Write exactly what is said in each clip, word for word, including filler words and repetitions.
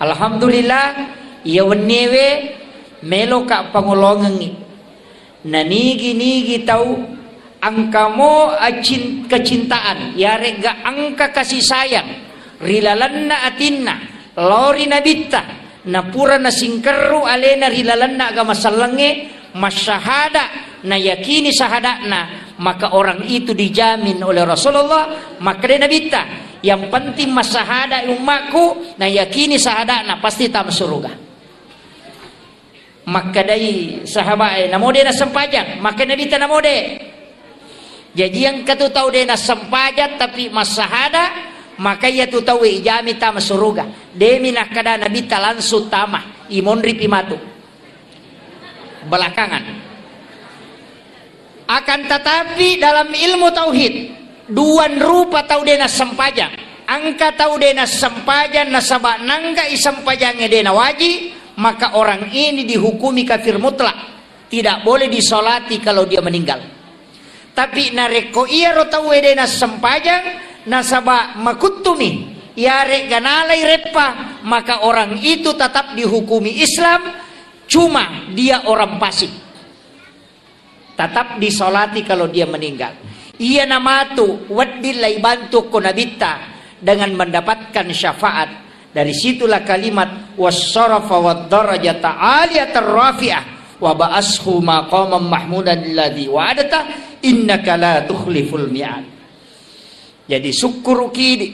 Alhamdulillah, iya wenniewe meloka pangolongengngi. Nanigi-nigi tau engkamo acin-, kecintaan, yaregga engka kasih sayang ri lalenna atinna lao ri Nabitta, napura nasingkerru alena ri lalenna agama sellengnge, masyahada, nayakini sahada'na, maka orang itu dijamin oleh Rasulullah. Makkeda Nabitta, yang penting masyahada ummakku, nayakini sahada'na, pasti tama suruga. Makkedai sahabae, "Namo de nassempajang?" Makkeda Nabitta, "Namo de." Jaji engka tu tau de nassempajang tapi massahada, maka iya tu tau ijami tama suruga. Demi nakkeda Nabitta langsung tama, imonripi matu. Belakangan. Akan tetapi, dalam ilmu tauhid, duan rupa tau de nassempajang. Engka tau de nassempajang nasaba nangga isempajangnge de nawaji, maka orang ini dihukumi kafir mutlak. Tidak boleh disolati kalau dia meninggal. Tapi narekko iyaro tauwe de nassempajang nasaba makuttumi, yaregga nalai reppa, maka orang itu tetap dihukumi Islam, cuma dia orang fasik. Tetap disolati kalau dia meninggal. Iya namatu wedding laibantu ko Nabitta dengan mendapatkan syafaat. Dari situlah kalimat wassarafa waddarajata aliyatar rafi'ah wa ba'ashu maqamam mahmudan alladzi wa'adta innaka la tukhliful mi'ad. Jadi sukkuruki di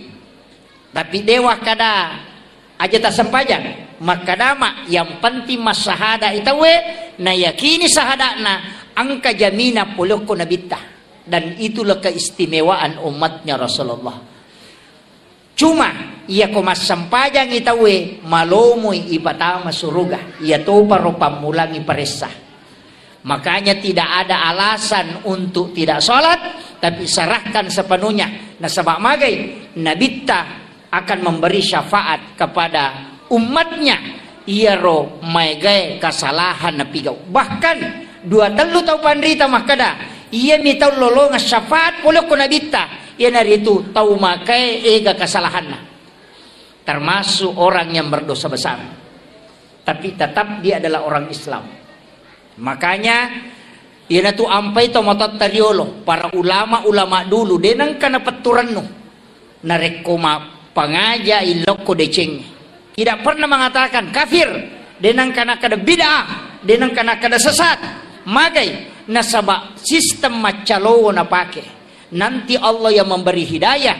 Tapi dewa kada aja tassempajang. Makkadama yang penting massahada itawe, nayakini sahada'na engka jamina polokko Nabitta. Dan itulah keistimewaan umatnya Rasulullah. Cuma iyako massempajang itawe malomoi ipatama suruga, iya toparo pammulangi paressa. Makanya tidak ada alasan untuk tidak sholat, tapi serahkan sepenuhnya. Nasaba magai Nabitta akan memberi syafaat kepada umatnya, iyaro maegae kasalahan napigau. Bahkan dua tellu tau panrita makkeda, iyami tau lolonga syafaat pole ko Nabitta, iyanaritu tau makae ega kasalahanna, termasuk orang yang berdosa besar. Tapi tetap dia adalah orang Islam. Makanya, iyanatu ampai to matotta riolo, para ulama-ulama dulu, de nengka napettu rennu. Narekko mappangaja illokko decengnge. Tidak pernah mengatakan kafir, de nengka nakkeda bid'ah, de nengka nakkeda sesat. Magai, nasaba sistem maccalowo napake. Nanti Allah yang memberi hidayah.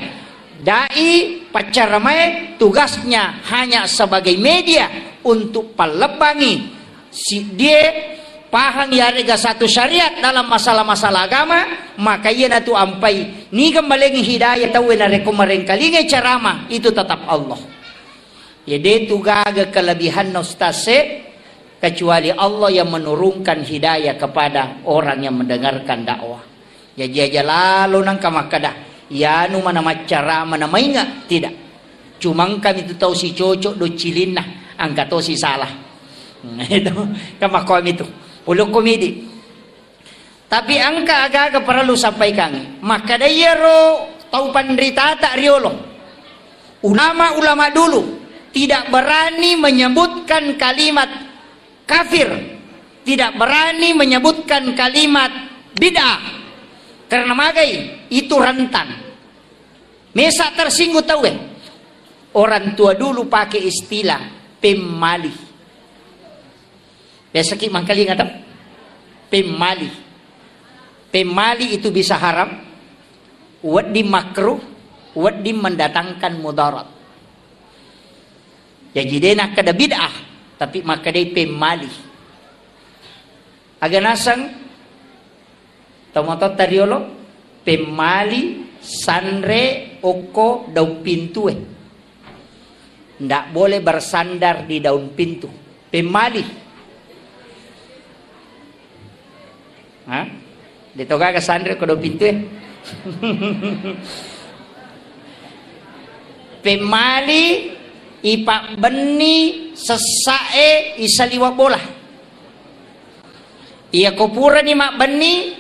Dai, paccaramae tugasnya hanya sebagai media untuk pallebbangi siddie pahang yarega satu syariat dalam masalah-masalah agama, maka iyanatu ampai niga malengi hidayah tauwe narekko marengkalingai ceramah, itu tetap Allah. Ya, de tu gaga kelebihanna ustaz e, kecuali Allah yang menurunkan hidayah kepada orang yang mendengarkan dakwah. Jaji aja lalo nangka makkeda, "Yanu mana maccarama na mainga?" Tidak. Cuma engka mitu tau sicocok do cilinna, angka to si salah. Itu kan makkomi tu. Ulukku midi. Tapi engka aga-aga perlu sampaikan. Makkeda iyaro tau panritata riolo. Ulama-ulama dulu tidak berani menyebutkan kalimat kafir, tidak berani menyebutkan kalimat bid'ah. Karena magai itu rentan. Mesa tersinggung tauwe. Orang tua dulu pakai istilah pemmali. Biasa ki mangkalinga tau? Pemmali. Pemmali itu bisa haram, wedding makruh, wedding mendatangkan mudarat. Jaji de nakkeda bid'ah, tapi makkedai pemmali. Aga naseng tomatotta riolo, pemmali sanre okko daung pintue. Ndak boleh bersandar di daun pintu. Pemmali. Ha? De to gaga sanre ko do pintu e. Pemmali ipabbenni sessae isaliwa bola. Iya ko purani mabbenni,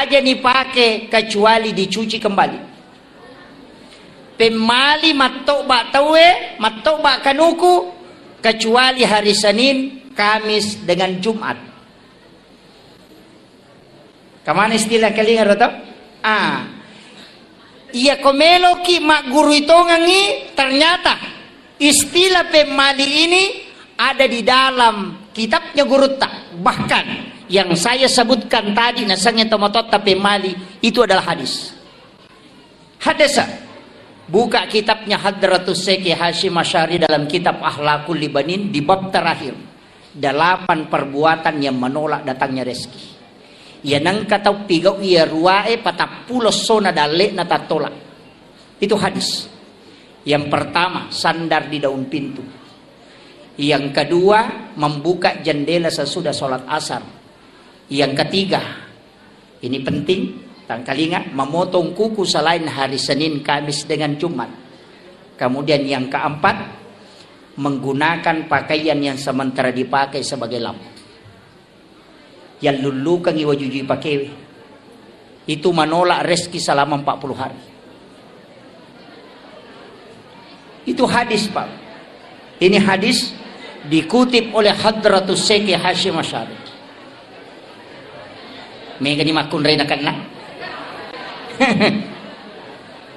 aja nipake kecuali dicuci kembali. Pemmali mattoba tauwe, mattoba kanuku, kecuali hari Senin, Kamis, dengan Jumat. Kamana istilah kalinga ro to? Ah. Iya ko meloki maggurui tongengi, ternyata istilah pemmali ini ada di dalam kitabnya gurutta. Bahkan yang saya sebutkan tadi, nasengnge tomatoatta pemmali, itu adalah hadis. Hadesa. Buka kitabnya Hadratus Syekh Hasyim Asy'ari dalam kitab Akhlaqul Libanin di bab terakhir. Delapan perbuatan yang menolak datangnya rezeki. Iya nengka tau pigau iya ruae patappulo sona dalle'na tattolak. Itu hadis. Yang pertama, sandar di daun pintu. Yang kedua, membuka jendela sesudah sholat asar. Yang ketiga, ini penting, tangkalinga, memotong kuku selain hari Senin, Kamis, dengan Jumat. Kemudian yang keempat, menggunakan pakaian yang sementara dipakai sebagai lap. Yallullukengngi wajujui pakewe. Itu menolak rezeki selama empat puluh hari. Itu hadis, Pak. Ini hadis dikutip oleh Hadratus Syekh Hasyim Asy'ari. Megani makkunrai nakenna.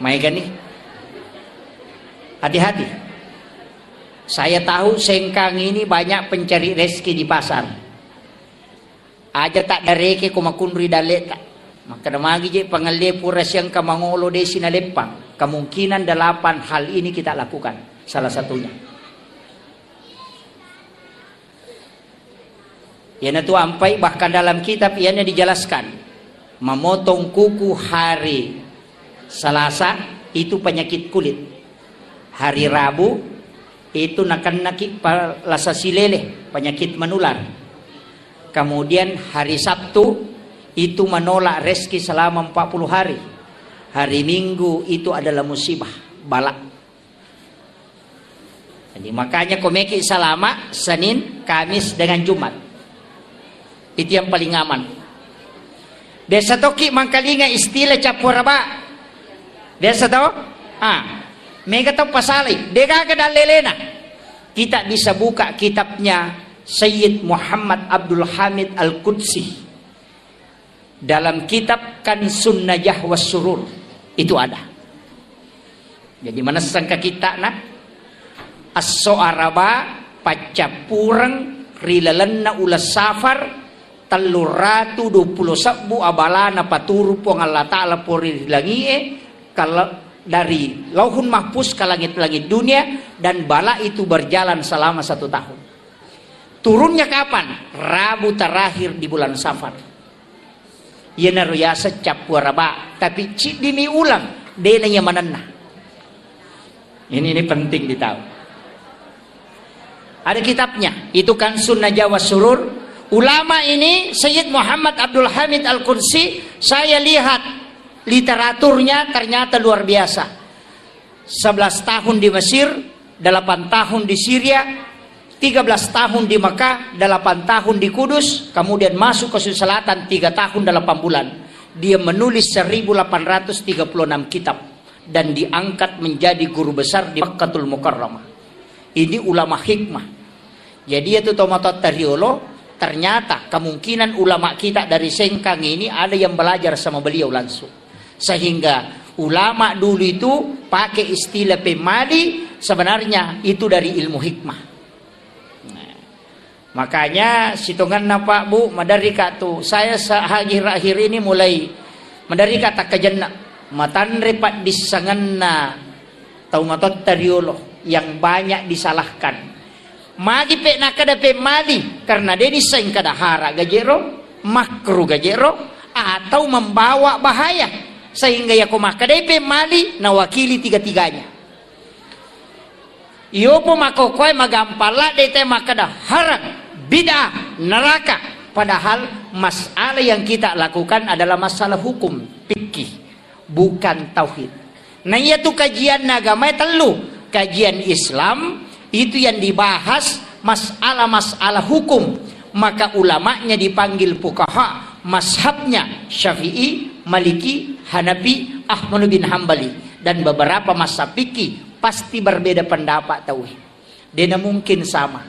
Megani. Hati-hati. Saya tahu Sengkang ini banyak pencari rezeki di pasar. Aja taddareke ko makunrui dalle'ta. Makkeda magi je pangellie pura siangka mangolo desi naleppang. Kemungkinan delapan hal ini kita lakukan. Salah satunya. Iyanatu ampai bahkan dalam kitab iyana dijelaskan. Memotong kuku hari Selasa itu penyakit kulit. Hari Rabu itu nakennaki palasa silele, penyakit menular. Kemudian hari Sabtu itu menolak rezeki selama empat puluh hari. Hari Minggu itu adalah musibah, bala. Jadi makanya komeki salama Senin, Kamis dengan Jumat. Itu yang paling aman. Biasa toki mangkalinga istilah cappu araba. Biasa to? Ah, mega tau pasalai. Degaga dallelena. Kita bisa buka kitabnya Sayyid Muhammad Abdul Hamid Al-Qudsi. Dalam kitab Kansun Najah was Surur itu ada. Jadi manesseng ka kitta'na, esso Araba paccappureng ri lalenna uleng Safar, tellu ratu dua puluh sebbu abalana paturu Puang Allah Ta'ala pori ri langi'e, kal-, dari Lauhun Mahfuz ke langit-langit dunia, dan bala itu berjalan selama satu tahun. Turunnya kapan? Rabu terakhir di bulan Safar. Iyanaro yaseng cappu araba, tapi ciddimi uleng, dena iya manenna. Ini, ini penting ditahu. Ada kitabnya, itu Kansun Najah was Surur. Ulama ini, Sayyid Muhammad Abdul Hamid Al-Qudsi, saya lihat literaturnya ternyata luar biasa. Sebelas tahun di Mesir, delapan tahun di Syria, tiga belas tahun di Mekah, delapan tahun di Kudus, kemudian masuk ke Sulawesi Selatan, tiga tahun delapan bulan. Dia menulis seribu delapan ratus tiga puluh enam kitab dan diangkat menjadi guru besar di Makkatul Mukarramah. Ini ulama hikmah. Jadi, itu tomatoatta riolo, ternyata kemungkinan ulama kita dari Sengkang ini ada yang belajar sama beliau langsung. Sehingga ulama dulu itu pakai istilah pemali, sebenarnya itu dari ilmu hikmah. Nah, makanya sitonganna Pak Bu, maderri ka tu, saya sa-, akhir-akhir ini mulai maderri ka takkajenna, matanre paddissengenna tau matotta riolo yang banyak disalahkan. Magi pe nakkeda pemmali, karena de nisseng kada hara gajero, makru gajero, atau membawa bahaya. Sehingga yako makkedai pemmali, nawakili tiga-tiganya. Iyopo makokoe magampang ladde te makkeda haram, bid'ah, neraka. Padahal masalah yang kita lakukan adalah masalah hukum fikih, bukan tauhid. Nah, iya tu kajian agama tellu, kajian Islam itu yang dibahas masalah-masalah hukum, maka ulamanya dipanggil fuqaha, Mazhabnya Syafi'i, Maliki, Hanafi, Ahmad bin Hambali, dan beberapa mazhab fikih pasti berbeda pendapat tauwe. Dena mungkin sama.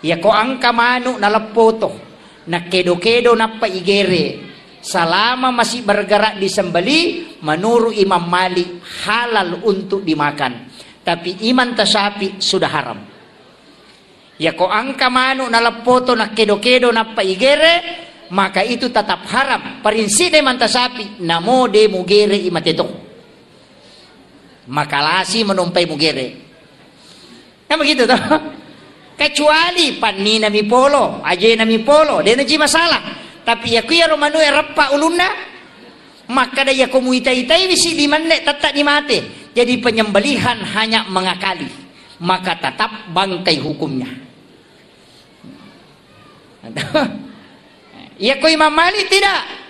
Yako engka manu naleppoto, nakedo-kedo nappa igere, salama masih bergerak di sembeli, menurut Imam Malik halal untuk dimakan. Tapi Imam Tasyafi sudah haram. Yako engka manu naleppoto, nakedo-kedo nappa igere, maka itu tetap haram. Prinsipnya Imam Tasyafi, namo de mugere i mateto. Makalasi menumpai mugere. Kan begitu toh? Kecuali pannina mi polo, ajena mi polo, dena ji masalah. Tapi yako iyaro manue reppa ulunna, makkada yako muita-itai wisi di menne tetta di mate. Jadi penyembelihan hanya mengakali, maka tetap bangkai hukumnya. Iya ko Imam Malik tidak.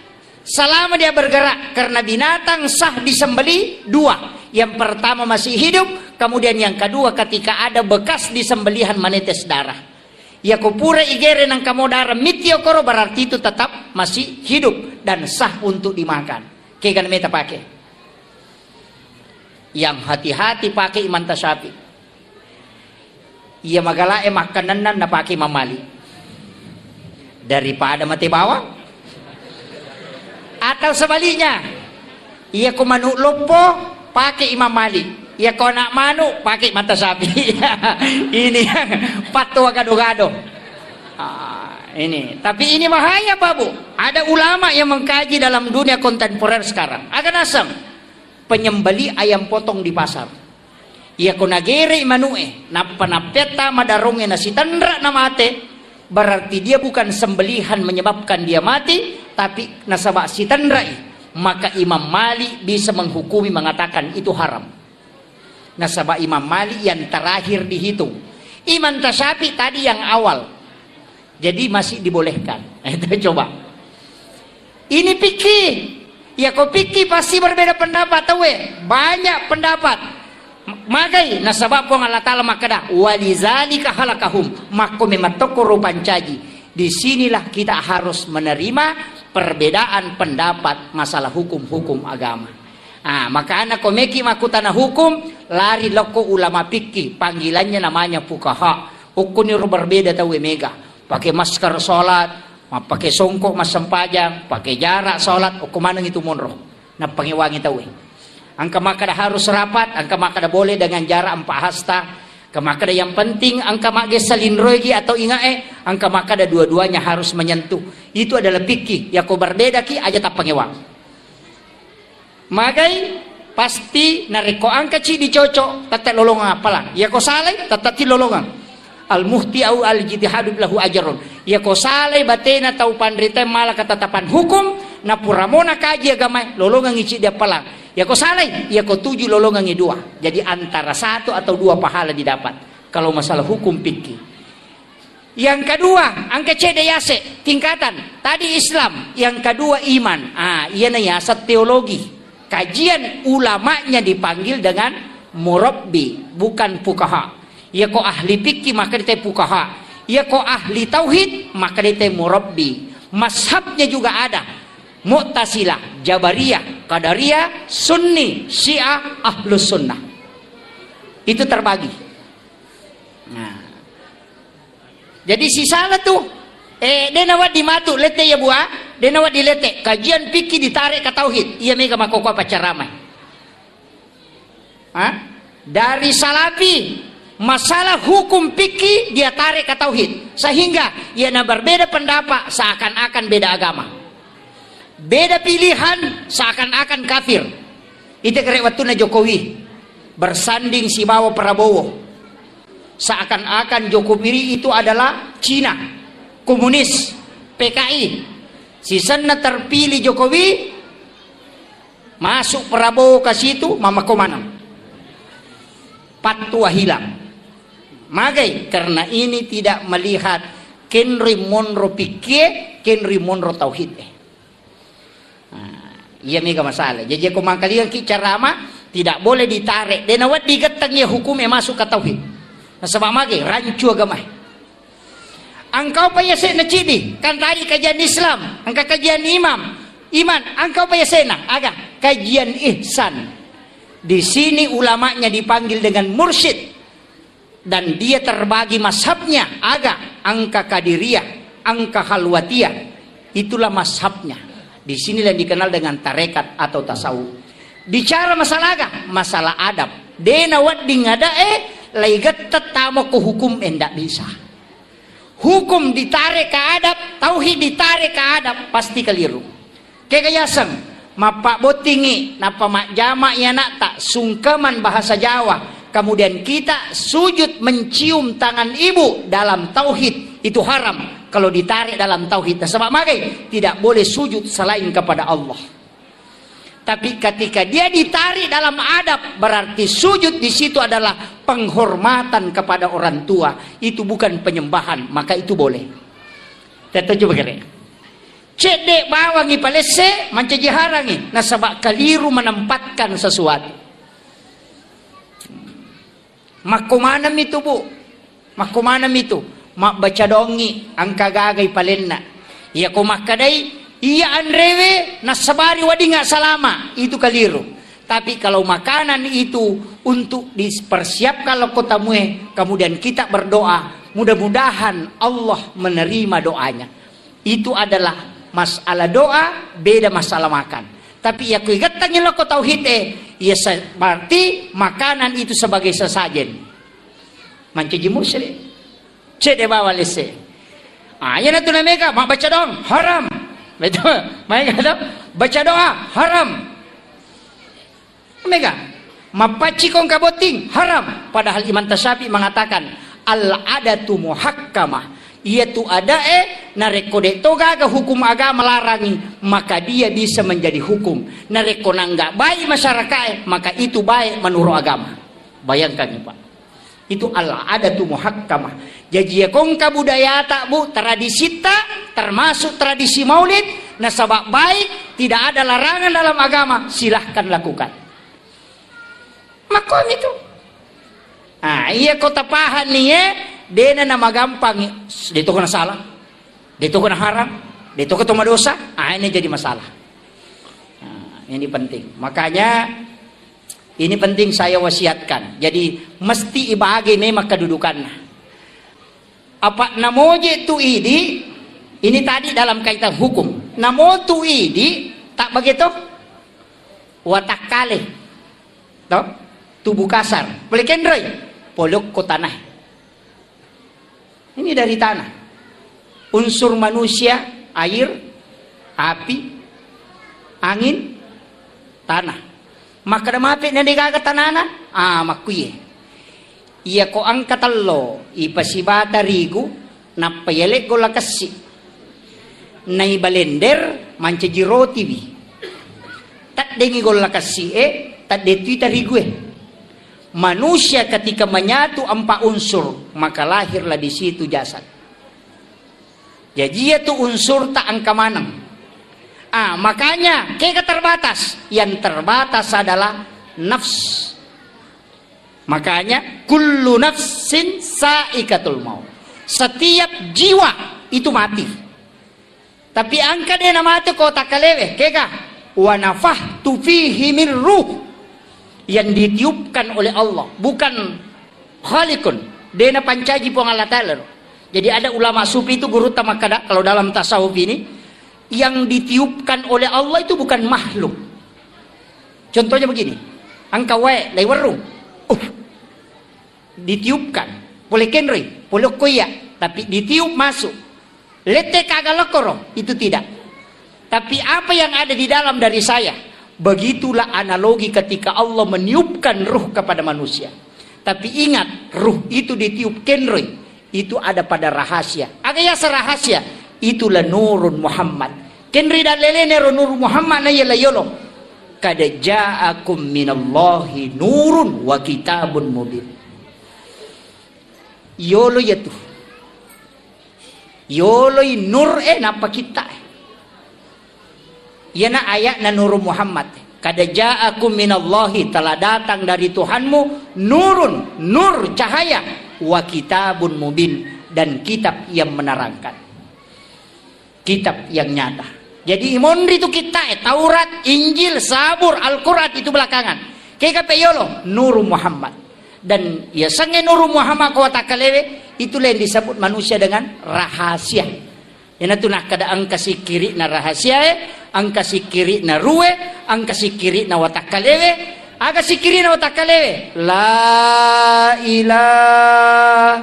Selama dia bergerak, karena binatang sah disembeli dua. Yang pertama masih hidup, kemudian yang kedua ketika ada bekas disembelihan menetes darah. Iya ko pura igere nang kamo darah mitio koro, berarti itu tetap masih hidup dan sah untuk dimakan. Kega meta pake. Yang hati-hati pake Imam Tasyafi. Iya magalae makkanennan napake Imam Malik daripada mate bawang. Atau sebaliknya, iya ko manu loppo pake Imam Malik, iya ko anak manu pake Imam Tasyafi. Ini yang patto gado-gado. Ah, ini. Tapi ini bahaya, Babu. Ada ulama yang mengkaji dalam dunia kontemporer sekarang. Aga naseng penyembeli ayam potong di pasar. Iya ko nagerei manu'e, nappa nappetta madarongnge nasitenra namate, berarti dia bukan sembelihan menyebabkan dia mati, tapi nasaba sitenrai, maka Imam Malik bisa menghukumi mengatakan itu haram. Nasaba Imam Malik yang terakhir dihitung. Imam Tasyafi tadi yang awal. Jadi masih dibolehkan. Itu coba. Ini fikih. Ya ko fikih pasti berbeda pendapat tauwe. Banyak pendapat. Magai nasaba Puang Allah Ta'ala makkeda, "Walizalika khalaqahum." Makko memang tokko rupancaji. Disinilah kita harus menerima perbedaan pendapat masalah hukum-hukum agama. Ah, makana ko meki makkutana hukum, lari lokko ulama fikih, panggilannya namanya fuqaha. Okkoniro berbeda tauwe mega. Pake masker salat, mappake songkok massempajang, pake jarak salat, okko maneng itu monro. Nappangewangi tauwe. Engka makkada harus rapat, engka makkada boleh dengan jarak empat hasta. Engka makkada yang penting engka maggessa linroigi atau ingae, engka makkada dua-duanya harus menyentuh. Itu adalah fikih. Yako berbeda ki aja tappangewang. Magai pasti narekko engka ci dicocok, tette lolongang appalang. Yako salai, tette ti lolongang. Al-muhti au al-jitihadu lahu ajarun. Yako salai batena tau panrita mala ketetapan hukum, napuramo nakaji agamae, lolongang ici diappalang. Yako salai, yako tuju lolongangi dua. Jadi antara satu atau dua pahala didapat. Kalau masalah hukum fikih. Yang kedua, engka cedde yase, tingkatan. Tadi Islam, yang kedua iman. Ah, iyana yaseng teologi. Kajian ulamanya dipanggil dengan murabbi, bukan fukaha. Yako ahli fikih maka dite fukaha. Yako ahli tauhid maka dite murabbi. Mazhabnya juga ada. Mu'tazilah, Jabariyah, Qadariyah, Sunni, Syiah, Ahlus Sunnah. Itu terbagi. Nah. Jadi sisala tu, eh, de nawaddi matu lette ya bua, de nawaddi lette. Kajian fikih ditarik ke tauhid. Iya mega makkokkoe paccaramai. Hah? Dari salafi, masalah hukum fikih dia tarik ke tauhid. Sehingga ia na berbeda pendapat seakan-akan beda agama. Beda pilihan seakan-akan kafir. Ite kere wattunna Jokowi bersanding sibawa Prabowo. Seakan-akan Jokowi itu adalah Cina, komunis, P K I. Sisenna terpilih Jokowi, masuk Prabowo ke situ, mamako maneng. Pattua hilang. Magai, karena ini tidak melihat kenri monro pikie, kenri monro tauhid. Eh. Nah, iya mega masalah. Jadi, ko mangkalingaki carama, tidak boleh ditarik. De nawaddi gettang iya hukume masuk ke tauhid. Nasaba magai, rancu agama. Engkau pa yase'na cidi, kan tadi kajian Islam, engka kajian imam, iman, engkau pa yase'na, aga, kajian ihsan. Di sini ulamanya dipanggil dengan mursyid. Dan dia terbagi mazhabnya, aga, engka Qadiriyah, engka Khalwatiyah. Itulah mazhabnya. Di sinilah yang dikenal dengan tarekat atau tasawuf. Bicara masalah aga, masalah adab. Dena wedding ada, eh, laigatta tamo ko hukum, eh, ndak bisa. Hukum ditarik ke adab, tauhid ditarik ke adab, pasti keliru. Kega yaseng, mappabbottingi, nappa majjama i anakta, sungkeman bahasa Jawa, kemudian kita sujud mencium tangan ibu dalam tauhid, itu haram kalau ditarik dalam tauhid. Nasaba magai? Tidak boleh sujud selain kepada Allah. Tapi ketika dia ditarik dalam adab, berarti sujud di situ adalah penghormatan kepada orang tua. Itu bukan penyembahan, maka itu boleh. Tetto coba kere. Cedde bawangi palesse, mancaji harangi, nasaba keliru menempatkan sesuatu. Makko maneng mitu, Bu. Makko maneng mitu. Mabbaca dongi engka gagai palenna. Iya ko makkadai, iya anrewe nassabari wedding salama, itu keliru. Tapi kalau makanan itu untuk dipersiapkan lokko tamue, kemudian kita berdoa, mudah-mudahan Allah menerima doanya. Itu adalah masalah doa, beda masalah makan. Tapi iya ko igattangi lokko tauhid e, iya sa-, berarti makanan itu sebagai sesajen. Mancaji musyrik. Cedde bawa lesse. Ah, iya natu namega, mabbaca doang, haram. Betul. Maega to? Baca doa, haram. Mega. Mappacciko engka botting, haram. Padahal Imam Tasyafi mengatakan, al-adatu muhakkamah. Iyatu adae, narekko de to gaga hukum agama larangi, maka dia bisa menjadi hukum. Narekko nangga baik masyarakae, maka itu baik menurut agama. Bayangkan, Pak. Itu al-adatu muhakkamah. Jaji, iya ko engka budayata, Bu, tradisitta, termasuk tradisi maulid, nasaba baik, tidak ada larangan dalam agama, silahkan lakukan. Makkomi tu. Ah, iya ko tapahanni, eh, dena namagampang, de to kena salah, de to kena haram, de to kena madosa, ah, ini jadi masalah. Nah, ini penting. Makanya, ini penting saya wasiatkan. Jadi, mesti ibage memang kedudukannya. Apa namoje tu idi, ini tadi dalam kaitan hukum. Namo tu idi, tak begitu? Watak kale. To? Tubuh kasar. Boleh kenroi? Polok ko tanah. Ini dari tanah. Unsur manusia, air, api, angin, tanah. Makkeda mape na degaga tanana? Ah, makkuye. Iya ko engka tello, ipasibata rigu, nappa yale golla kessi. Naibalender, mancaji rotiwi. Taddengi golla kessi e, tadde tui tarigu e. Manusia ketika menyatu empat unsur, maka lahirlah di situ jasad. Jaji, iya tu unsur tak engka maneng. Ah, makanya kega terbatas. Yang terbatas adalah nafs. Makanya kullu nafsin saikatul maut. Setiap jiwa itu mati. Tapi engka de namate ko takkalewe, kega? Wa nafakhtu fihi min ruh. Yang ditiupkan oleh Allah, bukan khaliqun. De napancaji Puang Allah Ta'ala. Jadi ada ulama sufi itu guru tamakkada, kalau dalam tasawuf ini, yang ditiupkan oleh Allah itu bukan makhluk. Contohnya begini, engka wae laiwerrung. Uh, ditiupkan, pole kenroi, pole okko iya, tapi ditiup masuk. Lette kaga lokoro, itu tidak. Tapi apa yang ada di dalam dari saya, begitulah analogi ketika Allah meniupkan ruh kepada manusia. Tapi ingat, ruh itu ditiup kenroi, itu ada pada rahasia. Aga yasa rahasia? Itulah nurun Muhammad. Kenri dallelene ro nurun Muhammad na yala yolo. Kada ja'akum minallahi nurun wa kitabun mubin. Yolo yatu. Yoloi nur e nappa kitta e. Iyana ayatna nurun Muhammad. Kada ja'akum minallahi, telah datang dari Tuhanmu, nurun, nur, cahaya, wa kitabun mubin, dan kitab yang menerangkan. Kitab yang nyata. Jadi imonri tu kitta e, Taurat, Injil, Zabur, Al-Quran itu belakangan. Kega pe yolo, Nuru Muhammad. Dan ya sange Nuru Muhammad ko watakkalewe, itulah yang disebut manusia dengan rahasia. Iyanatu nakkeda engka sikkiri'na rahasia e, engka sikkiri'na ruh e, engka sikkiri'na watakkalewe. Aga sikkiri'na watakkalewe? La ilaha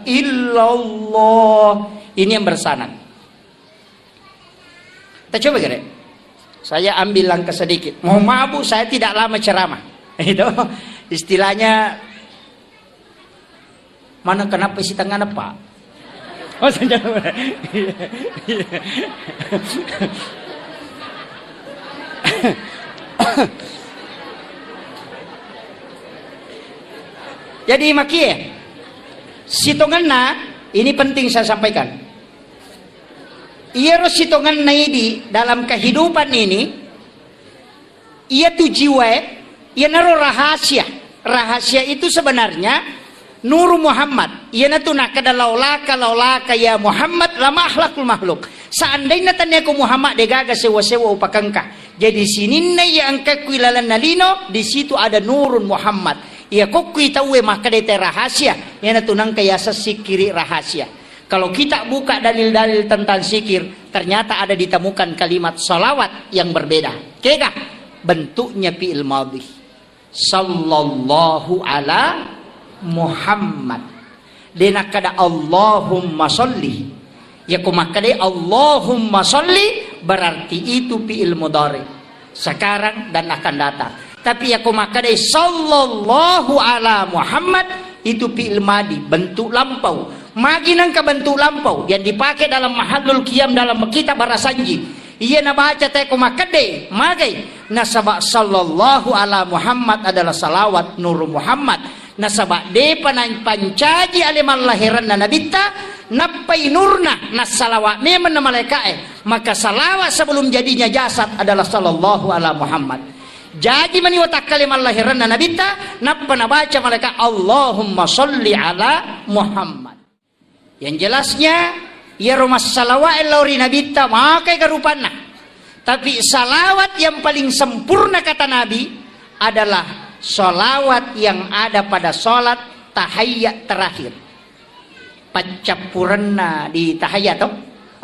illallah. Ini yang bersanad. Kita coba gere. Saya ambil langkah sedikit. Mohon maaf, Bu, saya tidak lama ceramah. Itu istilahnya mana, kenapa isi tengah, Pak? Oh, senjata. Iya. Iya. Jadi makie, sitongenna, ini penting saya sampaikan. Iyaro sitongenna idi dalam kehidupan ini, iyatu jiwae, iyanaro rahasia. Rahasia itu sebenarnya Nuru Muhammad. Iyanatu nakkeda, "Laulaka, laulaka ya Muhammad, lama akhlakul makhluk." Seandainya tania ko Muhammad, degaga sewa-sewa upakengka. Jadi sininna iya engka kui lalenna lino, di situ ada Nurun Muhammad. Iya kokkui tauwe makkeda te rahasia, iyanatu nengka yaseng sikkiri rahasia. Kalau kita buka dalil-dalil tentang sikir, ternyata ada ditemukan kalimat salawat yang berbeda. Kega? Bentuknya fi'il madhi. Sallallahu ala Muhammad. De nakkeda Allahumma salli. Yako makkeda Allahumma salli, berarti itu fi'il mudhari. Sekarang dan akan datang. Tapi yako makkeda sallallahu ala Muhammad, itu fi'il madi, bentuk lampau. Magi nengka bentuk lampau yang dipakai dalam mahallul qiyam dalam kitab Barasanji. Iya nabaca teko makkeda, magai, nasaba sallallahu ala Muhammad adalah salawat Nuru Muhammad. Nasaba depa napancaji ale mallahiranna nabitta, nappai nurna, nassalawa memang na malaika'e. Maka salawat sebelum jadinya jasad adalah sallallahu ala Muhammad. Jaji mani watakkale mallahiranna nabitta, nappa nabaca malaikat, "Allahumma salli ala Muhammad." Yang jelasnya, iyaro massalawa lao ri nabitta, makai garupanna. Tapi salawat yang paling sempurna kata Nabi adalah salawat yang ada pada salat tahiyat terakhir. Paccappurenna di tahiyat to.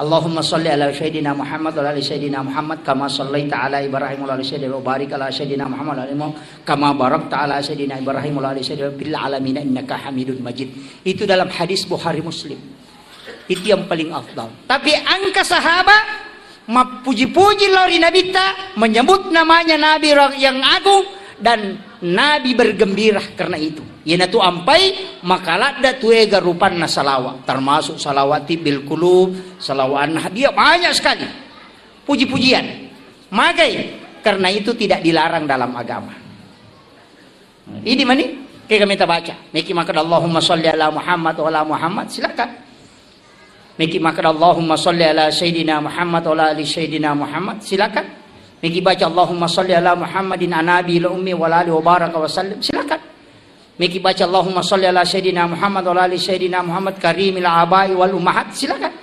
Allahumma salli ala sayyidina Muhammad wa ala ali sayyidina Muhammad kama sallaita ala Ibrahim wa ala ali sayyidina wa barik ala sayyidina Muhammad wa ala ali Muhammad kama barakta ala sayyidina Ibrahim wa ala ali sayyidina fil alamin innaka Hamidun Majid. Itu dalam hadis Bukhari Muslim. Itu yang paling afdal. Tapi engka sahabat mappuji-puji lao ri nabitta, menyebut namanya Nabi yang agung, dan Nabi bergembira karena itu. Iyanatu ampai makaladda tuega rupanna salawat, termasuk salawat tibbil qulub, salawat an-, dia banyak sekali puji-pujian. Magai, karena itu tidak dilarang dalam agama. Idi mani, kega meta baca. Meki makkeda Allahumma salli ala Muhammad wa ala Muhammad, silakan. Meki makkeda Allahumma salli ala Sayyidina Muhammad wa ala ali Sayyidina Muhammad, silakan. Meki baca Allahumma salli ala Muhammadin anabi la ummi wa ala ali wa baraka wa sallim, silakan. Meki baca Allahumma salli ala Sayyidina Muhammad wa ala ali Sayyidina Muhammad karimil abai wal ummahat, silakan.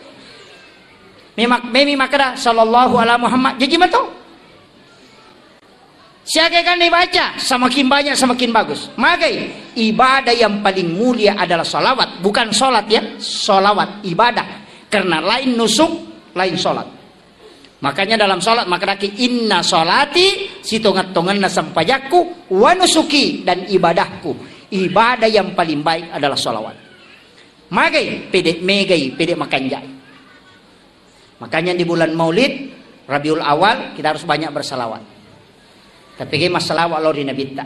Memak-, memi makkeda sallallahu ala Muhammad, jaji mato. Siaga kan dibaca, semakin banyak semakin bagus. Magai, ibadah yang paling mulia adalah salawat, bukan salat ya, salawat ibadah. Karena lain nusuk, lain salat. Makanya dalam salat makkedaki inna salati, sitonget-tongenna sempajakku, wa nusuki, dan ibadahku. Ibadah yang paling baik adalah salawat. Magai, pede megai, pede makanjai. Makanya di bulan Maulid, Rabiul Awal, kita harus banyak bersalawat. Tapi ge massalawat lao ri Nabitta.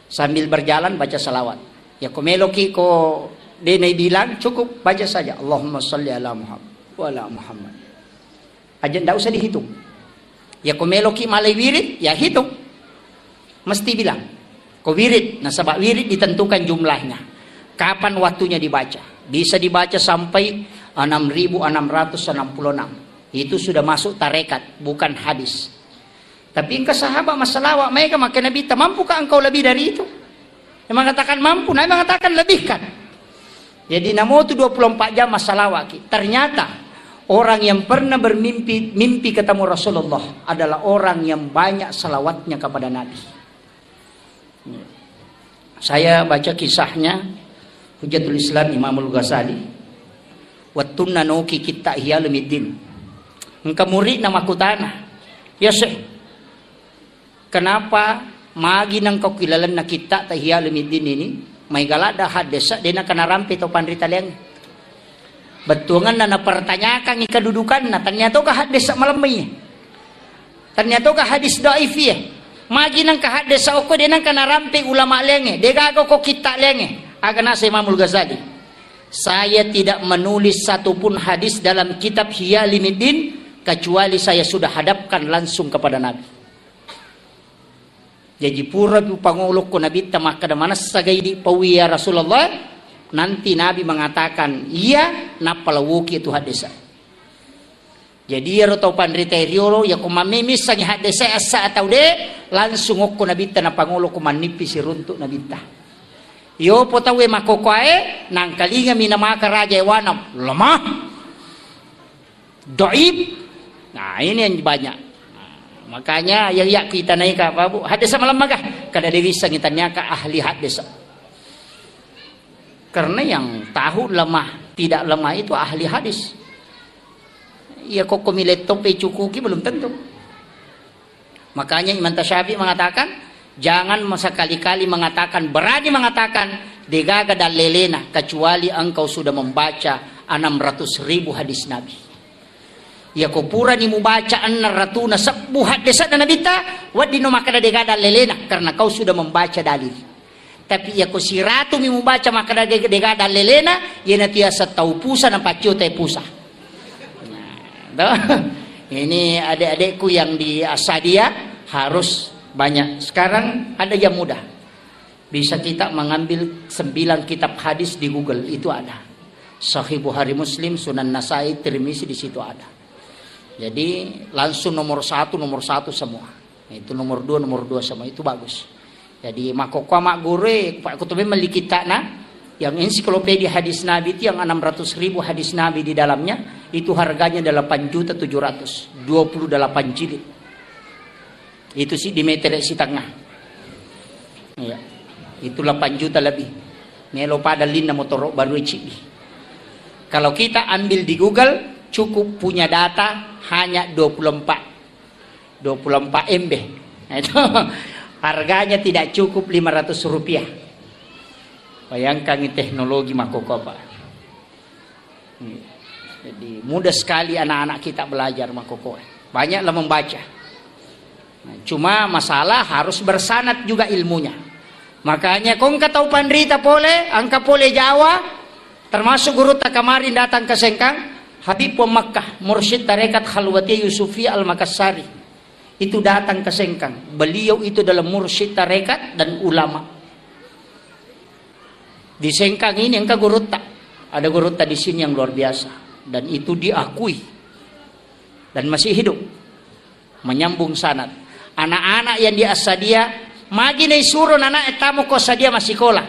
Sambil berjalan baca salawat. Ya ko meloki ko de naibilang, cukup baca saja Allahumma salli ala Muhammad wa ala Muhammad. Aja ndak usah dihitung. Ya ko meloki malai wirid, ya hitung. Mesti bilang, ko wirid, nasaba wirid ditentukan jumlahnya. Kapan waktunya dibaca? Bisa dibaca sampai enam ribu enam ratus enam puluh enam. Itu sudah masuk tarekat, bukan hadis. Tapi engka sahabat massalawa, maega makkeda Nabitta, "Mampukah engkau lebih dari itu?" Yang mengatakan mampu, Nabi mengatakan lebihkan. Jadi, namotu dua puluh empat jam massalawaki. Ternyata orang yang pernah bermimpi, mimpi ketemu Rasulullah adalah orang yang banyak salawatnya kepada Nabi. Saya baca kisahnya Hujjatul Islam Imamul Ghazali. Wettunna noki kitta Ihya Ulumuddin, engka muridna makkutana, "Ya Syekh, kenapa magi nengka kilalenna kitta ta Ihya Ulumuddin ini, maega ladda haddesa de nengka narampe tau panrita leangnge?" Bettuangenna napertanyakangngi kedudukanna, tania toga haddesa malemmai. Tania toga hadis dhaif iya. Magi nengka haddesa okko de nengka narampe ulama leangnge, de gaga ko kitta leangnge. Aga nasa Imamul Ghazali, "Saya tidak menulis satupun hadis dalam kitab Ihya Ulumuddin kecuali saya sudah hadapkan langsung kepada Nabi." Jaji pura pi pangolokko Nabitta makkeda, "Manessa ga idi paui ya Rasulullah?" Nanti Nabi mengatakan, "Iya," nappa lawoki itu haddesa. Jadi iyaro tau panrita riolo, yako mammemissangi haddesa assa atau de, langsung okko Nabitta napangolokko mannippi siruntuk Nabitta. Yopo tauwe makkokoae, nangkalingami namaka raja ewanam, lemah. Dhaif. Nah, ini yang banyak. Nah, makanya yang yak kita naik apa, Bu? Haddesa malemma ga? Kada dewi sangi taniaka ahli haddesa. Karena yang tahu lemah, tidak lemah itu ahli hadis. Iya, kok komi laptop pe cukuki belum tentu. Makanya Imam Tasyafi mengatakan, "Jangan sekali-kali mengatakan, berani mengatakan, degaga dallelena, kecuali engkau sudah membaca enam ratus ribu hadis Nabi." Yako purani mubaca enam ratus na sebbu haddesana Nabitta, wedding no makkeda degaga dallelena, karena kau sudah membaca dalil. Tapi yako siratumi mubaca makkeda de-, degaga dallelena, iyanatu yaseng tau pusa napaccio te pusa. Nah, toh. Ini adik-adikku yang di Asadia harus banyak. Sekarang ada yang mudah. Bisa kita mengambil sembilan kitab hadis di Google, itu ada. Sahih Bukhari, Muslim, Sunan Nasai, Tirmizi, di situ ada. Jadi langsung nomor satu, nomor satu semua. Itu nomor dua, nomor dua semua. Itu bagus. Jadi makkokkoe magguru, Pak Kutu memang melli kittana, yang ensiklopedia hadis Nabi itu yang enam ratus ribu hadis Nabi di dalamnya, itu harganya delapan juta tujuh ratus, dua puluh delapan jilid. Itu sih di meter setengah. Iya. Itu delapan juta lebih. Melo pada linna motoro baru cidi. Kalau kita ambil di Google, cukup punya data hanya dua puluh empat. Dua puluh empat M B. Nah, itu harganya tidak cukup lima ratus rupiah. Bayangkan teknologi makkokkoe, Pak. Iya. Jadi mudah sekali anak-anak kita belajar makkokkoe. Banyaklah membaca. Nah, cuma masalah harus bersanad juga ilmunya. Makanya ko engka tau panrita pole, engka pole Jawa, termasuk gurutta kemarin datang ke Sengkang, Habib Pom Makkah, mursyid tarekat Khalwatiyah Yusufiyah Al-Makassari. Itu datang ke Sengkang. Beliau itu adalah mursyid tarekat dan ulama. Di Sengkang ini engka gurutta. Ada gurutta di sini yang luar biasa. Dan itu diakui. Dan masih hidup. Menyambung sanad. Anak-anak yang di Asadia, magi naisuro nana e tamo ko Asadia massikola.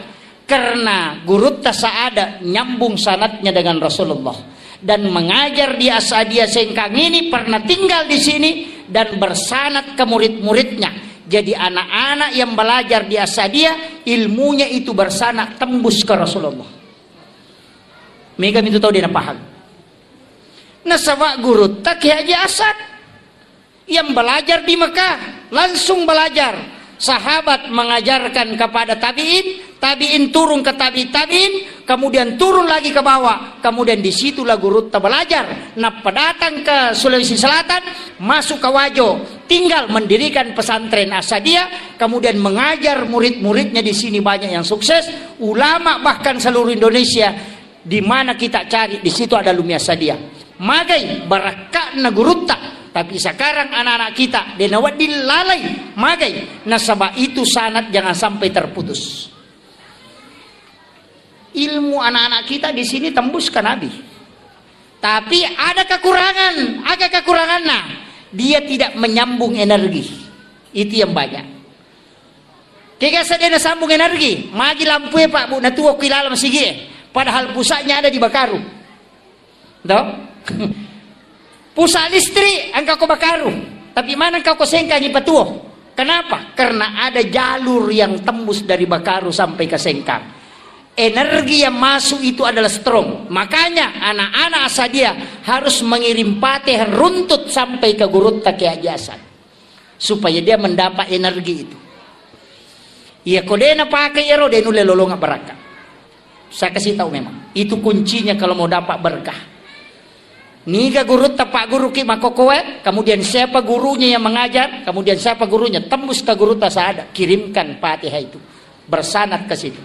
Karena gurutta Saada nyambung sanadnya dengan Rasulullah. Dan mengajar di Asadia Sengkang ini pernah tinggal di sini dan bersanad ke murid-muridnya. Jadi anak-anak yang belajar di Asadia, ilmunya itu bersanad tembus ke Rasulullah. Mega itu tau dia paham. Nasaba gurutta Kiai Haji Asad yang belajar di Mekah, langsung belajar. Sahabat mengajarkan kepada tabi'in, tabi'in turun ke tabi'in, tabi'in, kemudian turun lagi ke bawah, kemudian disitulah gurutta belajar. Nappa datang ke Sulawesi Selatan, masuk ke Wajo, tinggal mendirikan pesantren Asadia, kemudian mengajar murid-muridnya di sini banyak yang sukses, ulama bahkan seluruh Indonesia. Di mana kita cari, di situ ada Lumia Sadia. Magai barakka'na gurutta, tapi sekarang anak-anak kita de nawedding lalai. Magai nasaba itu sanad jangan sampai terputus. Ilmu anak-anak kita di sini tembus ke Nabi. Tapi ada kekurangan, ada kekurangannya. Dia tidak menyambung energi. Itu yang banyak. Kega sedena sambung energi, magi lampue, Pak, Bu, natuo ki laleng sigie. Padahal pusatnya ada di Bakaru. Toh? Pusat listrik engka ko Bakaru, tapi mana engka ko Sengkang ipatuo. Kenapa? Karena ada jalur yang tembus dari Bakaru sampai ke Sengkang. Energi yang masuk itu adalah strong. Makanya anak-anak Asadia harus mengirim Fatihah runtut sampai ke Gurutta Kiai Haji Hasan, supaya dia mendapat energi itu. Iya, ko de' napakai iyaro, de' nulle lolonga barakka. Saya kasih tahu memang. Itu kuncinya kalau mau dapat berkah. Niga gurutta, pak guru ki makokoe, kemudian siapa gurunya yang mengajar, kemudian siapa gurunya, tembus ke Gurutta Saada, kirimkan Fatihah itu. Bersanad ke situ.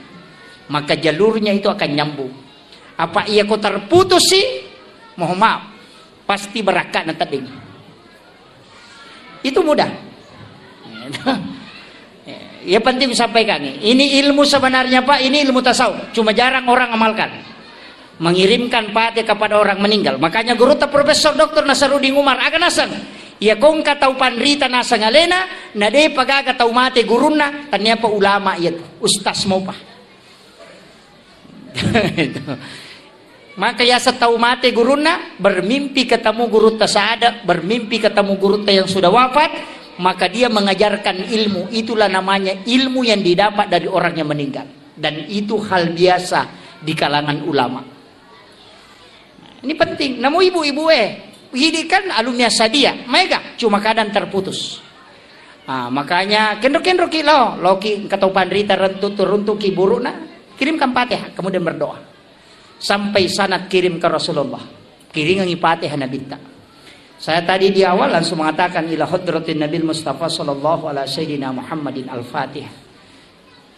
Maka jalurnya itu akan nyambung. Apa iya ko terputus sih? Mohon maaf. Pasti barakka'na tedding. Itu mudah. Ya, penting disampaikan nih. Ini ilmu sebenarnya, Pak, ini ilmu tasawuf. Cuma jarang orang amalkan. Mengirimkan Fatihah kepada orang meninggal. Makanya gurutta Profesor Doktor Nasaruddin Umar, aga naseng. Iya, ko engka tau panrita naseng alena, na de'pa gaga tau mate gurunna, taniapa ulama iya tu, ustaz mopa. Maka yaseng tau mate gurunna, bermimpi ketemu gurutta Saada, bermimpi ketemu gurutta yang sudah wafat, maka dia mengajarkan ilmu. Itulah namanya ilmu yang didapat dari orang yang meninggal. Dan itu hal biasa di kalangan ulama. Ini penting. Namu ibu-ibu eh, ini kan alumni Asadia, maega, cuma kadang terputus. Ah, makanya kendro-kendro ki lo, lo ki engka tau panrita rentu turuntu ki burukna, kirimkan Fatihah, kemudian berdoa. Sampai sanad kirim ke Rasulullah. Kiringangi Fatihah Nabitta. Saya tadi di awal langsung mengatakan ila hadratin Nabil Mustafa sallallahu ala sayyidina Muhammadin al-Fatihah.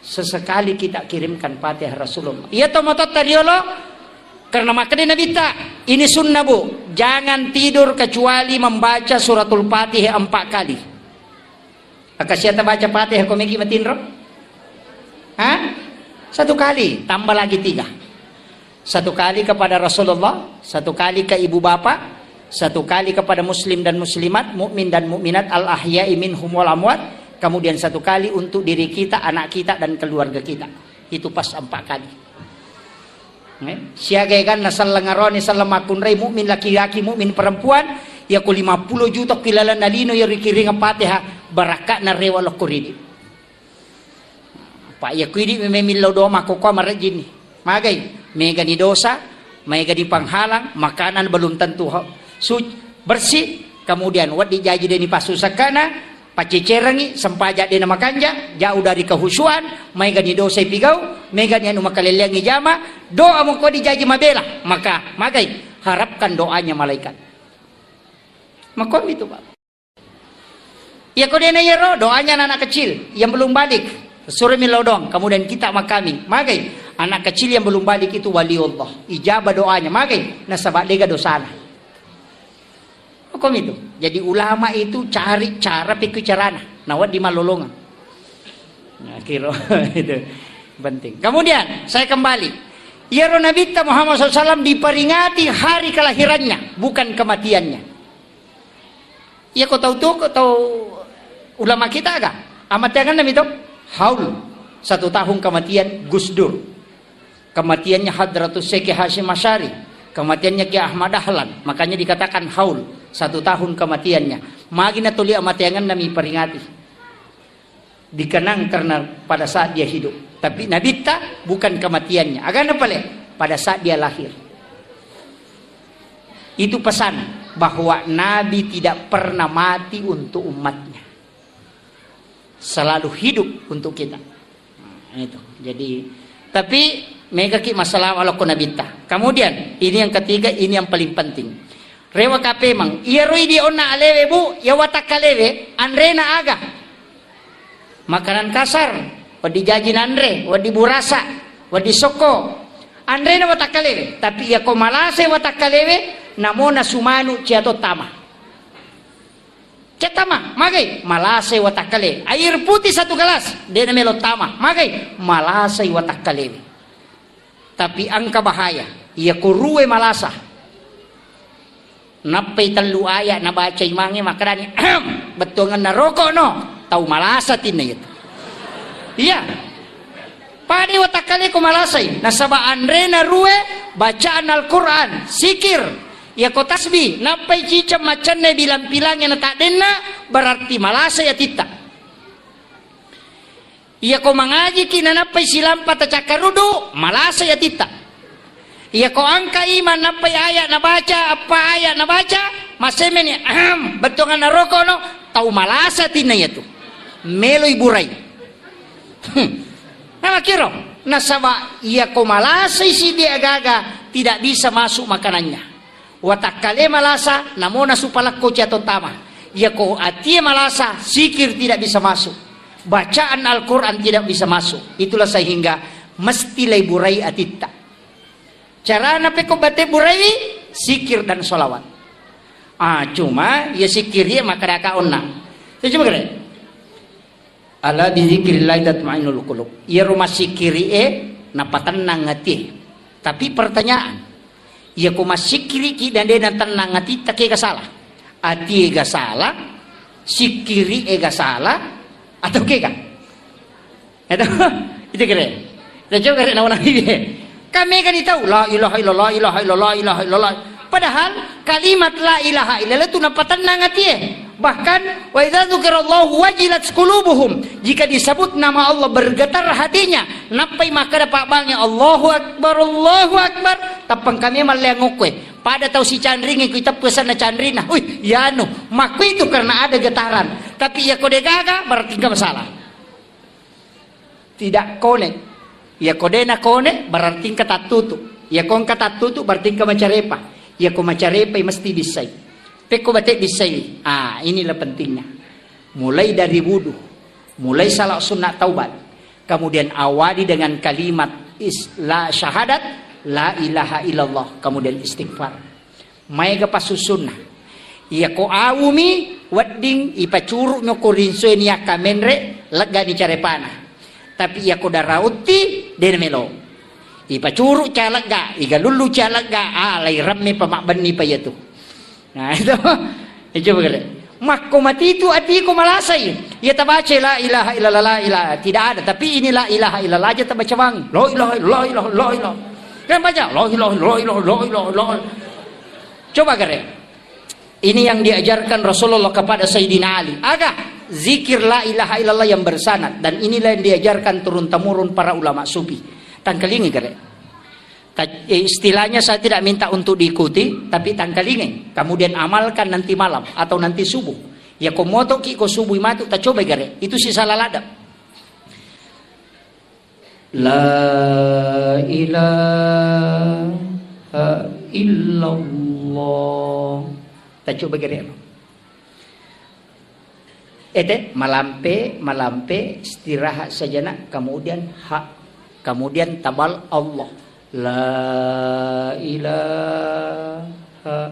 Sesekali kita kirimkan Fatihah Rasulullah. Iya to mototta riolo, karena makkeda Nabitta, ini sunnah, Bu. Jangan tidur kecuali membaca suratul Fatihah empat kali. Maka siapa baca Fatihah ko meki matinro? Hah? Satu kali, tambah lagi tiga. Satu kali kepada Rasulullah, satu kali ke ibu bapak, satu kali kepada muslim dan muslimat, mukmin dan mukminat, al ahya'i minhum wal amwat, kemudian satu kali untuk diri kita, anak kita, dan keluarga kita. Itu pas empat kali. Eh, siaga eganna selleng aroni, selleng makkunrai, mukmin laki-laki, mukmin perempuan, iya ko lima puluh juta ki lalenna lino iya rikiringa Fatihah, barakka'na rewa lokko ridi. Pak, iya ko idi memeng millau doa makkokkoe marejjinni. Magai, megani dosa, megani penghalang, makanan belum tentu ho-, suci, bersih, kemudian wedding jaji deni passusakkana, paccecerengi, sempaja dena makanja, jauh dari kehusuan, megani dosa ipigau, megani anu makalelleangi jama, doa mengko dijaji mabela, maka magai, harapkan doanya malaikat. Makomi tu, Pak. Iya ko dena iyaro, doanya anak kecil yang belum balik. Suruh millau doang, kemudian kita makami. Magai, anak kecil yang belum balik itu wali Allah. Ijabah doanya, magai, nasaba dega dosana. Hukum itu. Jadi ulama itu cari cara pikir carana. Nah, wedding malolongan. Nah, kiro itu penting. Kemudian saya kembali. Iyaro Nabitta Muhammad sallallahu alaihi wasallam diperingati hari kelahirannya, bukan kematiannya. Iya ko tau tu, ko tau ulama kita aga? Amateangan nami to? Haul. Satu tahun kematian Gus Dur. Kematiannya Hadratus Syekh Hasyim Asy'ari. Kematiannya Kiai Ahmad Dahlan. Makanya dikatakan haul. Satu tahun kematiannya. Magi na tuli amateangan nami peringati. Dikenang karena pada saat dia hidup. Tapi Nabitta bukan kematiannya. Agana pale? Pada saat dia lahir. Itu pesan bahwa Nabi tidak pernah mati untuk umatnya. Selalu hidup untuk kita. Nah, itu. Jadi, tapi mega ki masalah wala ko Nabitta. Kemudian, ini yang ketiga, ini yang paling penting. Rewa kapemang, iyaro idi onna alewe, Bu, ya watakka lewe, anrena aga? Makanan kasar, wedding jaji nanre, wedding burasa, wedding sokko. Anrena watakka lewe, tapi iya ko malasai watakka lewe, namona sumanu cia to tama. Cia tama, magai, malasai watakka lewe. Air putih satu gelas, de namelo tama, magai, malasai watakka lewe. Tapi engka bahaya, iya ko ruwe malasa. Nappai tellu ayat nabaca imangnge, makkedani, "Ahem, bettuangenna rokok no, tau malasa tinna itu." Iya. Pada watakkaleko malasai, nasaba anrena rue, bacaan Al-Quran, sikir, yako tasbih, nappai ciceng macenne bilang-pilangnge na taddenna, berarti malasai atitta. Iyako mangajiki nanappai silampa tacakkarudu, malasai atitta. Iyako angka iman nappai ayat nabaca, appa ayat nabaca, masemeni, ahem, bettuanganna rokono, tau malasa atinna iyatu. Meloi burai. Hmm. Namakiro, nasaba iyako malasai sidi agaga, tidak bisa masuk makanannya. Watakkale malasa, namona supalakko ciato tama. Iyako atie malasa, sikir tidak bisa masuk. Bacaan Al-Quran tidak bisa masuk. Itulah sehingga mesti laiburai atitta. Carana pekko bate buraiwi, sikir dan sholawat. Ah, cuma ya sikir ya maka daka onna. Saya coba kira. Ala bizikrillahi tatmainnul qulub. Iyaro massikkiri'e napatennang atie. Tapi pertanyaan, iyako massikkiriki dan de natennang atitta, kega salah? Atie ga salah, sikkiri'e ga salah, atau kega? Itu, itu kira. Kita coba kira nawa nabi. Kami kan tahu, la ilaha illallah, ilaha illallah, ilaha illallah. Padahal kalimat la ilaha illallah itu napatennang atie. Bahkan, wa idza dzukirallahu wajilat qulubuhum. Jika disebut nama Allah bergetar hatinya. Nappai makkeda pabbangnge, Allahu Akbar, Allahu Akbar. Tappang kami malleang okkue. Pada tau sicanringi ku iteppu sanna canrina. Wih, yanu. Makku itu karena ada getaran. Tapi ya kode gaga, berarti engka masalah. Tidak konek. Iyako de nakone, berarti engka tattutu. Iyako engka tattutu, berarti engka macarepa. Iyako macarepai mesti bissai. Pekko bate bissai. Ah, inilah pentingnya. Mulai dari wudu, mulai salat sunat taubat, kemudian awali dengan kalimat is-, la syahadat, la ilaha illallah, kemudian istighfar. Maega passussunna. Iyako awumi wedding ipacuru'mi okko rinsoe niakka menre, leggani carepana. Tapi iyako darautti, de namelo. Ipacuru calegga, igalullu calegga, ah, lairemme pa mabbenni pa iyatu. Nah, itu. Eh, coba kere. Makko matitu atiku malasai. Iya tabaca la ilaha illallah, la ilaha. Tidak ada, tapi ini la ilaha illallah aja tabaca bang. La ilaha illallah, la ilaha, la ilaha. Kan baca, la ilaha, la ilaha, la ilaha, la ilaha. Coba kere. Ini yang diajarkan Rasulullah kepada Sayyidina Ali. Aga, zikir la ilaha illallah yang bersanad. Dan inilah yang diajarkan turun-temurun para ulama sufi. Tangkalingi kere. Ta-, eh, istilahnya saya tidak minta untuk diikuti, tapi tangkalingi. Kemudian amalkan nanti malam atau nanti subuh. Ya, ko motoki ko subuh matu, ta coba gare. Itu si salah ladap. La ilaha illallah. Ta coba gare. Ete, malampe, malampe, istirahat sejenak, kemudian ha, kemudian tabal Allah. La ilaha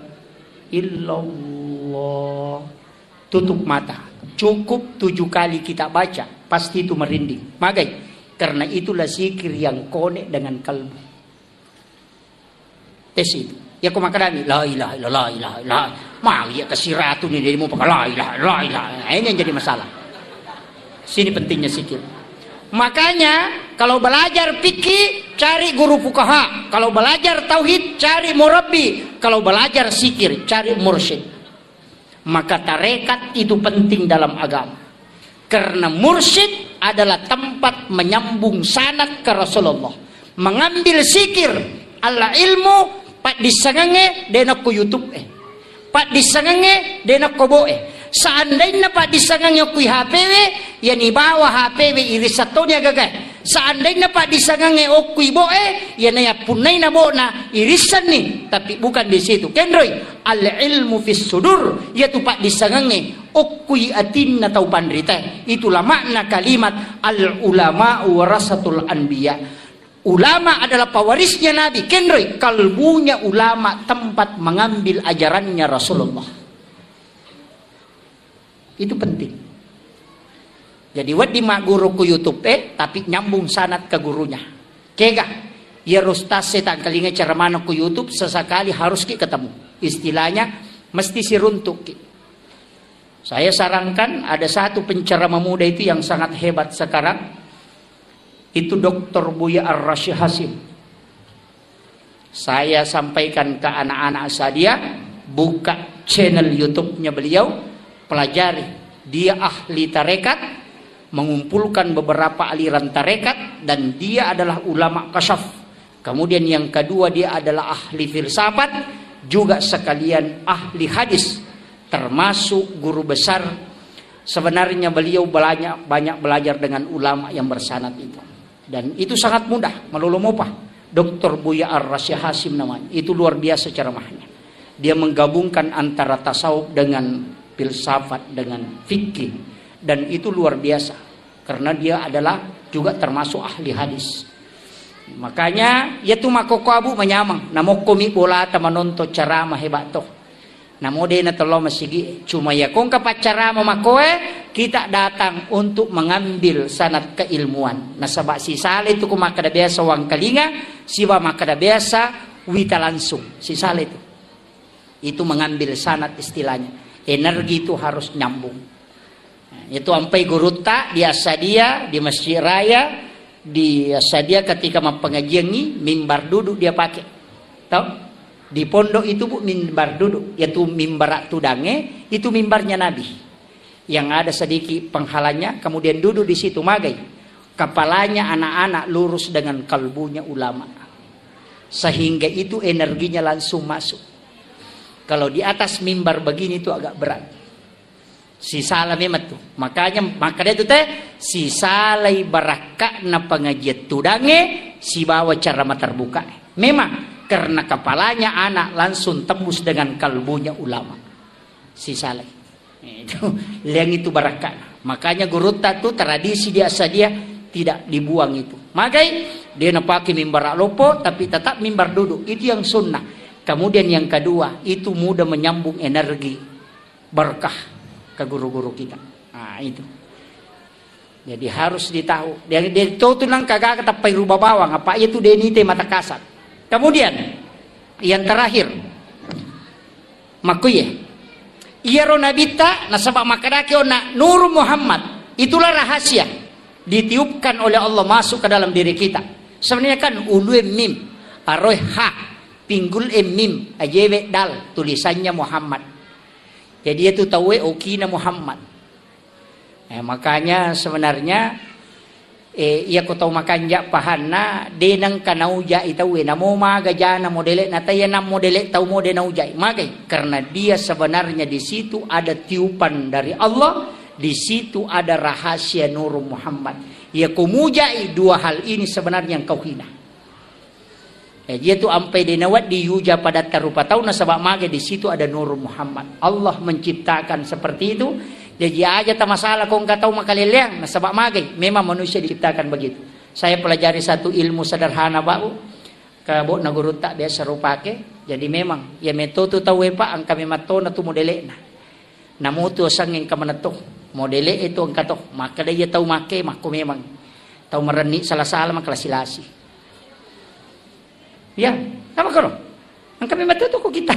illallah. Tutup mata. Cukup tujuh kali kita baca, pasti itu merinding. Magai? Karena itulah zikir yang konek dengan kalbu. Tes itu. Ya, ko makkedani, "La ilaha illallah, la ilaha illallah." Magi ya kasiratu ni, dia mau pakai la ilaha, la ilaha. Nah, ini yang jadi masalah. Sini pentingnya zikir. Makanya, kalau belajar fikih, cari guru fukaha. Kalau belajar tauhid, cari murabbi. Kalau belajar zikir, cari mursyid. Maka tarekat itu penting dalam agama. Karena mursyid adalah tempat menyambung sanad ke Rasulullah. Mengambil zikir, al ilmu, paddissengengnge de nakko YouTube e. Paddissengengnge de nakko bo e. Seandainna paddissengengnge okko H P we, yani bawa H P we irisseng toni agagae. Seandainna paddissengengnge okko ibo e, yana yappunnai na bo na irissenni. Tapi bukan di situ. Kenroi, al ilmu fis sudur, yatu paddissengengnge okkui atinna tau panritae. Itulah makna kalimat al ulama warasatul anbiya. Ulama adalah pewarisnya Nabi. Kenroi, kalbunya ulama tempat mengambil ajarannya Rasulullah. Itu penting. Jadi, wedding magguru ku YouTube e, tapi nyambung sanad ke gurunya. Kega? Iya, ustaz, saya tangkalinga ceramah ku YouTube, sesekali harus ki ketemu. Istilahnya, mesti siruntuk ki. Saya sarankan ada satu penceramah muda itu yang sangat hebat sekarang. Itu Doktor Buya Ar-Rasyid Hasyim. Saya sampaikan ke anak-anak Asadia, buka channel YouTube-nya beliau, pelajari. Dia ahli tarekat, mengumpulkan beberapa aliran tarekat, dan dia adalah ulama kasyaf. Kemudian yang kedua, dia adalah ahli filsafat, juga sekalian ahli hadis, termasuk guru besar. Sebenarnya beliau belanya-, banyak belajar dengan ulama yang bersanad itu. Dan itu sangat mudah, malolo mopa. Doktor Buya Ar-Rasyid Hasyim namanya. Itu luar biasa ceramahnya. Dia menggabungkan antara tasawuf dengan filsafat, dengan fikih. Dan itu luar biasa. Karena dia adalah juga termasuk ahli hadis. Makanya, ya tu makoko abu manyameng. Namokko mi bolata manonton ceramah hebat toh. Namo de' na tello masigi, cuma ya kongka paccarama makoe, kita datang untuk mengambil sanad keilmuan. Nasaba sisala itu ko makkeda biasa wangkalinga, siba makkeda biasa wita langsung. Sisala itu. Itu mengambil sanad istilahnya. Energi itu harus nyambung. Nah, itu ampai gurutta di Asadia, di Masjid Raya, di Asadia ketika mappengajiangngi, mimbar duduk dia pakai. Tau? Di pondok itu, Bu, mimbar duduk. Yaitu mimbar tudange, itu mimbarnya Nabi. Yang ada sedikit penghalangnya, kemudian duduk di situ, magai. Kepalanya anak-anak lurus dengan kalbunya ulama. Sehingga itu energinya langsung masuk. Kalau di atas mimbar begini itu agak berat. Sisala memang tu. Makanya, maka dia tu teh, sisalai barakka'na pengajian tudange, sibawa cara materbuka. Memang, karena kepalanya anak langsung tembus dengan kalbunya ulama. Sisalai. Itu, liang itu barakka'na. Makanya gurutta tu tradisi di Asadia tidak dibuang itu. Magai, dia napake mimbar loppo, tapi tetap mimbar duduk. Itu yang sunnah. Kemudian yang kedua, itu mudah menyambung energi. Berkah ke guru-guru kita. Nah, itu. Jadi harus ditahu. Dia, dia tahu tu nang kagak tappai ruba bawang, apa iya tu denite mata kasar. Kemudian yang terakhir, makkuye. Iyaro nabitta nasaba makkedaki onna Nur Muhammad. Itulah rahasia ditiupkan oleh Allah masuk ke dalam diri kita. Sebenarnya kan ulue mim, aroe ha, pinggul e mim, ajewe dal, tulisannya Muhammad. Jadi itu taue okina Muhammad. Eh, makanya sebenarnya, eh, iya ko tau makanja pahanna, de nengka naujai taue, namo maga jana modele na, taya nang modele tau mode naujai. Magai, karena dia sebenarnya di situ ada tiupan dari Allah, di situ ada rahasia Nur Muhammad. Iya ko mujai dua hal ini sebenarnya engkau hina. Eh, dia tu ampai de nawedding yuja padatta rupa tau nasaba magai di situ ada Nur Muhammad. Allah menciptakan seperti itu. Jadi aja ta masalah ko engka tau makaleleang nasaba magai. Memang manusia diciptakan begitu. Saya pelajari satu ilmu sederhana, Pak, Bu. Ke bokna gurutta biasa rupake. Jadi memang, ya meto tu tau e, Pak, engka memang tona tu modele'na. Namutu osang engka manetto. Modele e tu engka to. Makkeda iya tau make, makko memang. Tau marenni sala-sala, makalasi-lasi. Ya, apa karo? Engka memang to ko kita.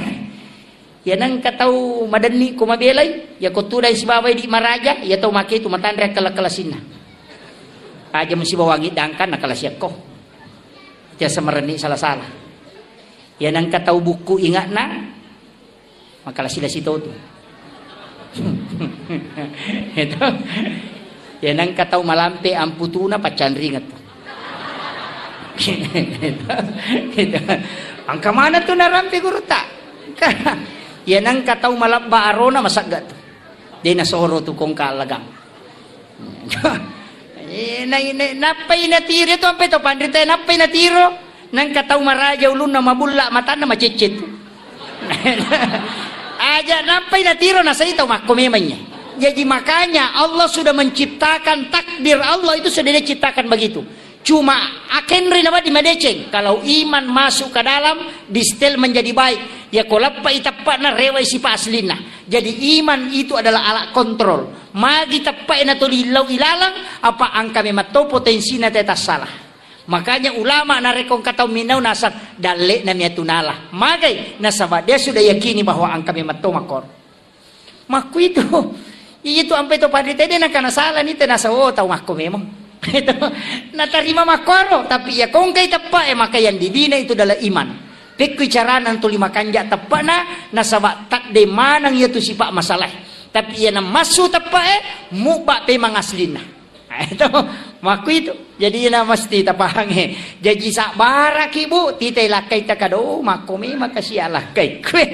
Ya nengka tau madenni ko mabelai, ya ko tudai sibawa di maraja, ya tau make tu matanre kala-kalasinna. Aja musibawangi dangkan nakalasiakko. Jasa marenni sala-sala. Ya nengka tau bukku ingatna, makalasi-lasi to tu. Itu. Ya nengka tau malampe amputuna paccanringeng tu. Itu. Itu. Engka mana tu narampe gurutta? Ya nengka tau malabba arona masagga tu. De nasoro tu kongka allagang. Eh, na-, na-, nappai natiro tu ampe to panrita, nappai natiro. Nengka tau maraja ulunna, mabulla matanna, maceccet. Aja nappai natiro nasai tau makko memangnya. Jadi makanya Allah sudah menciptakan, takdir Allah itu sudah diciptakan begitu. Cuma akenri nawedding madeceng. Kalau iman masuk ke dalam, distel menjadi baik. Ya ko leppai teppana, rewai sipa aslinna. Jadi iman itu adalah alat kontrol. Magi teppae natoli illau ilalang, apa engka memang to potensina teta salah. Makanya ulama narekko engka tau minau nasang, dalle'na miatu nala. Magai, nasaba dia sudah yakini bahwa engka memang to makkoro. Makkuitu. Iya tu ampe to panrita de nakana salah ni, tena sawo tau makko memang. Itu natarima makkoro, tapi iya kongkai teppa'e, maka yang dibina itu adalah iman. Pekkui carana tuli makanja teppa'na, nasaba tadde maneng iya tu sipa masalah. Tapi iya namassu teppa'e, mubba pemang aslinna. Itu makku itu. Jadi ina mesti tapahangi. Jaji sabbaraki, Bu, titai lakkai takado, makko memang kasi alakkai. Kue,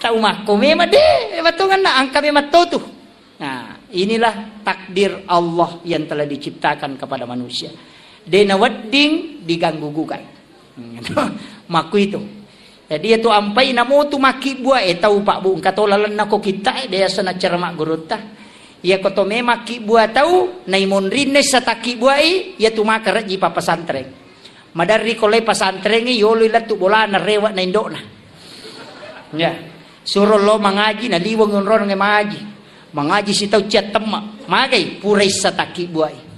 tau makko memang de, batonganna angka memang totu. Nah, inilah takdir Allah yang telah diciptakan kepada manusia. De nawedding diganggu gugat. Hmm, makku itu. Jadi, iya tu ampai namotu makkibbuae tau, Pak, Bu, engka to lalenna ko kitta e, de asa nacara maggurutta. Iya ko to memang kibbua tau, naimonrinna issa takkibbuai, iya tu maka rejji pa pesantren. Maderri ko lai pesantren e, yolo lettu bolana rewe na indokna. Ya. Suro lo mangaji, naliweng onrong e mangaji. Mangaji sitau ciattemma. Magai pura issa takkibbuai.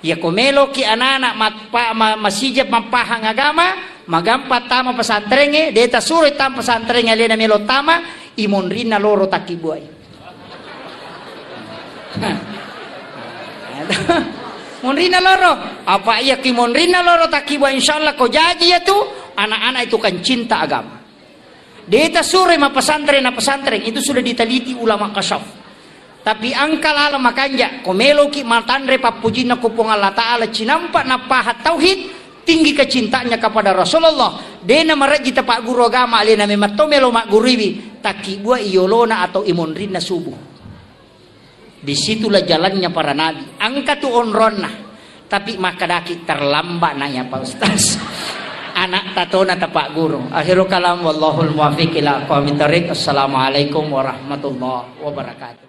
Iya ko meloki anana mappa-, ma-, masijab mappahang agama, magampa tama pesantrengnge, de tasuroi tama pesantrengnge alena melo tama, imonrinna loro takkibbuai. Monrinna loro, apa iya ki monrinna loro takkibbuai, insyaallah ko jaji iya tu, anak-anak itu kan cinta agama. De tasuroi mappesantren na pesantren, itu sudah diteliti ulama kasyaf. Tapi engka laleng makanja, ko meloki matanre pappujinna ko Puang Allah Ta'ala, cinampa nappaha tauhid, tinggi kecintaannya kepada Rasulullah, de namarejji tapagguru agama, alena memang to melo magguruiwi, takkibbuai yolona atau imonrinna subuh. Disitulah jalannya para nabi. Engka tu onronna. Tapi makkadaki terlambat nanya Pak Ustaz. Anak tatona tapagguru. Akhirul kalam, wallahul muwaffiq ila aqwamit thariq. Assalamualaikum warahmatullahi wabarakatuh.